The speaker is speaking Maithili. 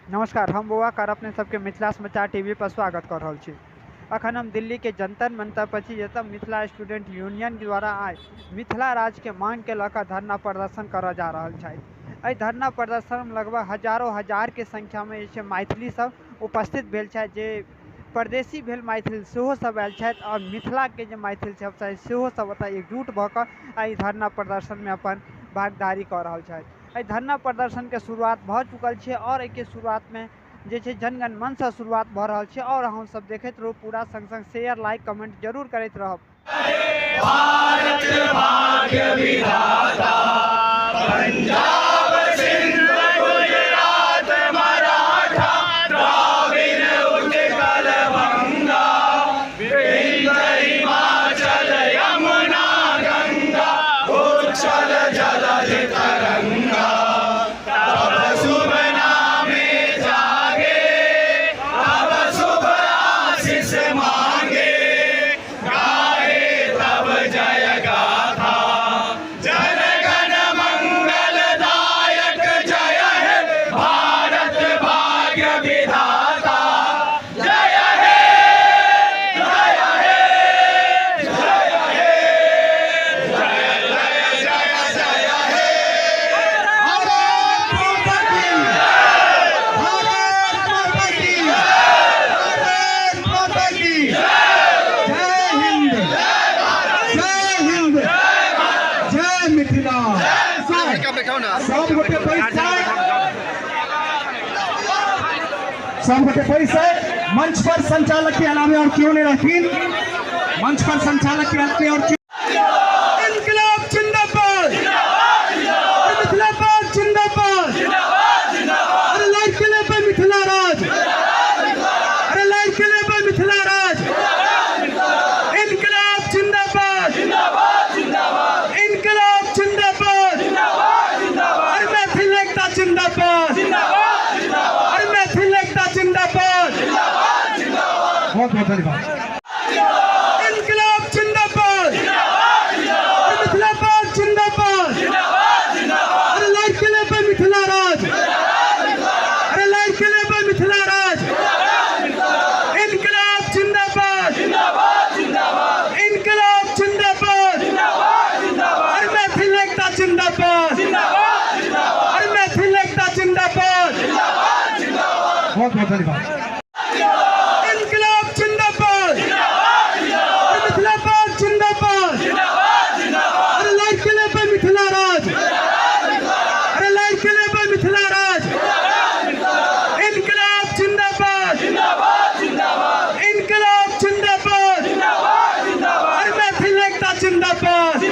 नमस्कार, हम बौआ कर अपने सबके मिथिला समाचार टीवी पर स्वागत कर रहल छी। अखन हम दिल्ली के जंतर मंतर पर छी, जतऽ मिथिला स्टूडेंट यूनियन द्वारा आइ मिथिला राज्य के मांग के लऽ कऽ धरना प्रदर्शन करऽ जा रहल छथि। एहि धरना प्रदर्शन में लगभग हजारों हजार के संख्या में जे छै मैथिली सब उपस्थित भेल छथि, जे परदेशी भेल मैथिल सेहो सब आयल छथि और मिथिला के जे मैथिल सब छथि सेहो सब ओतऽ एकजुट भऽ कऽ एहि धरना प्रदर्शन में अपन भागीदारी कऽ रहल छथि। एहि धरना प्रदर्शन के शुरुआत भऽ चुकल छै और एहिके शुरुआत में जे छै जनगण मन से शुरुआत भऽ रहल छै और अहाँ सब देखैत रहू पूरा, संग संग शेयर लाइक कमेंट जरूर करैत रहब। भारत भाग्य विधाता, पंजाब सिंध गुजरात मराठा, द्राविड़ उत्कल बंगा, विंध्य हिमाचल यमुना गंगा, उच्छल जलध तरंगा, तब शुभ नामे जागे, तब शुभ आशीष मांगे, गाए तब जय गाथा, जन गण मंगल दायक जय हे भारत भाग्य विधाता, जय हे जय हे जय हे जय जय जय जय हे। भारत माता की, भारत माता की, भारत माता की जय। हिंद जय, हिंद जय, मिथिला। सब गोटे पैसा, सब गोटे पैसा। मंच पर संचालक के अलावे और क्यों नहीं रहथिन? मंच पर संचालक के अलावे और क्यों? इनकलाब जिंदाबाद, मिथिलाबाद जिंदाबाद। अरे लाइक के लिए मिथिला राज, अरे लाइक के लिए मिथिला राज। इनकलाब जिंदाबाद, इनकलाब जिंदाबाद। अरे मैथिल एकता जिंदाबाद, अरे मैथिल एकता जिंदाबाद। बहुत बहुत धन्यवाद। इनकलाब जिंदाबाद, अरे मिथिलाबाद जिंदाबाद। अरे लाइक के लिए मिथिला राज, अरे लाइक के लिए मिथिला राज। इनकलाब जिंदाबाद, इनकलाब जिंदाबाद। अरे मैथिल एकता जिंदाबाद, अरे मैथिल एकता जिंदाबाद। बहुत बहुत धन्यवाद। इनकलाब जिंदाबाद, अरे मिथिलाबाद जिंदाबाद। अरे लाइक के लिए मिथिला राज, अरे लाइक के लिए मिथिला राज। इनकलाब जिंदाबाद, इनकलाब जिंदाबाद। अरे मैथिल एकता जिंदाबाद,